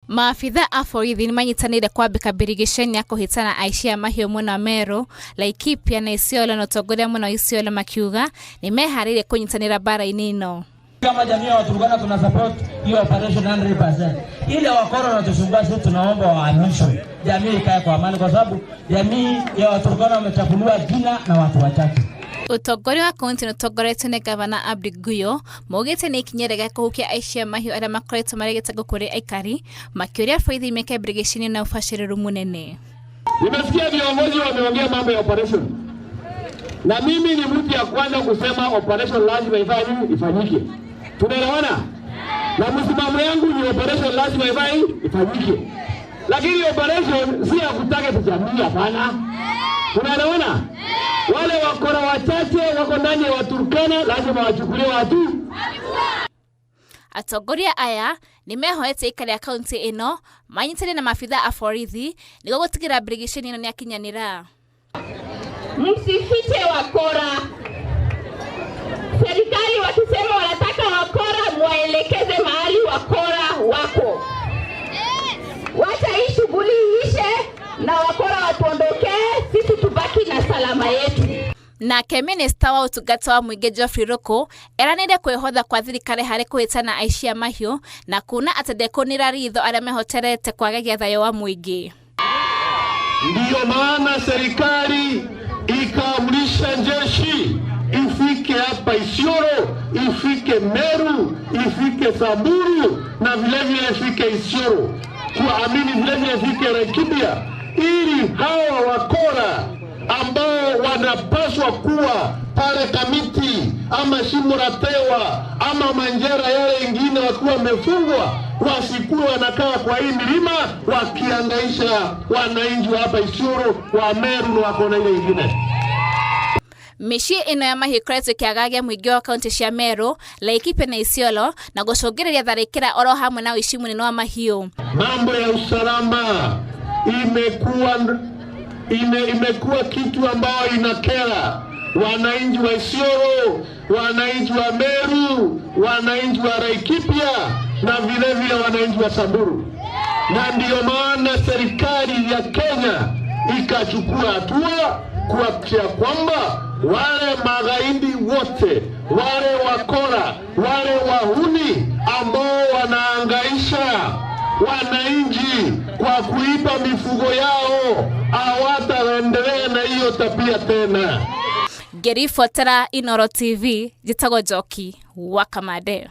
Maabitha a borithi nĩmanyitanĩire kwambĩka mbirigiceni ya kũhĩtana aici a mahiũ mwena wa Meru, Laikipia na Isiolo na ũtongoria mwena wa Isiolo makiuga nĩmeharĩirie kũnyitanĩra mbara-inĩ ĩno. Kama jamii ya Waturkana tuna support hiyo operation 100%. Ile wakora wanatusumbua sisi, tunaomba wahamishwe, jamii ikae kwa amani, kwa sababu jamii ya Waturkana wamechafuliwa jina na watu wachache. Ũtongoria wa kaunti nĩ ũtongoretio nĩ gavana Abdi Guyo maugĩte nĩ ikinya rĩega kũhukia aici a mahiũ arĩa makoretwo marĩ gĩtego kũrĩ aikari, makĩũria borithi meke mbirigiceni na ũbacĩrĩru mũnene. Nimesikia viongozi wameongea mambo ya operation, na mimi ni mtu ya kwanza kusema operation lazima ifanye nini? Ifanyike. Tunaelewana? Na msimamo yangu ni operation lazima ifanye ifanyike, lakini operation si ya kutarget jamii, hapana. Tunaelewana? Wale wakora wachache wako ndani ya Waturkana lazima wachukuliwe hatua. Atongoria aya nĩmehoete aikari a kaunti ĩno manyitanĩre na maabitha a borithi nĩguo gũtigĩrĩra mbirigiceni ĩno nĩyakinyanĩra. Msifiche wakora. Serikali wakisema wanataka wakora, mwaelekeze mahali wakora wako. Wacha hii shughuli iishe na wakora watuondokee, sisi tubaki na salama yetu. Nake minista wa ũtungata wa mũingĩ Geoffrey Ruku eranĩire kwĩhotha kwa thirikari harĩ kũhĩtana aici a mahiũ na kuuna atĩ ndekũnĩra ritho arĩa mehoterete kwagagia thayũ wa mũingĩ. Ndiyo maana serikali ikaamrisha jeshi ifike hapa Isiolo, ifike Meru, ifike Samburu na vilevile ifike Isiolo, kuamini vilevile ifike Laikipia, ili hawa wakora ambao wanapaswa kuwa pale Kamiti ama Shimo la Tewa ama Manjera yale ingine wakiwa wamefungwa, wasikuwe wanakaa kwa hii milima wakiangaisha wananchi wa hapa Isiolo, wa Meru na wako na ile ingine. Mĩciĩ ĩno ya mahiũ ĩkoretwo ĩkĩagagia mũingĩ wa kaunti cia Meru, Laikipia na Isiolo na gũcũngĩrĩria tharĩkĩra oro hamwe na ũici mũnene wa mahiũ. Mambo ya usalama imekuwa kitu ambayo inakera wananchi wa Isiolo, wananchi wa Meru, wananchi wa Laikipia na vile vile wananchi wa Samburu, na ndiyo maana serikali ya Kenya ikachukua hatua kuhakikisha kwamba wale magaidi wote, wale wakora, wale wahuni ambao wanaangaisha wananchi kwa kuiba mifugo yao hawataendelea na hiyo tabia tena. Ngĩribotera Inooro TV, njĩtagwo Njoki wa Kamande.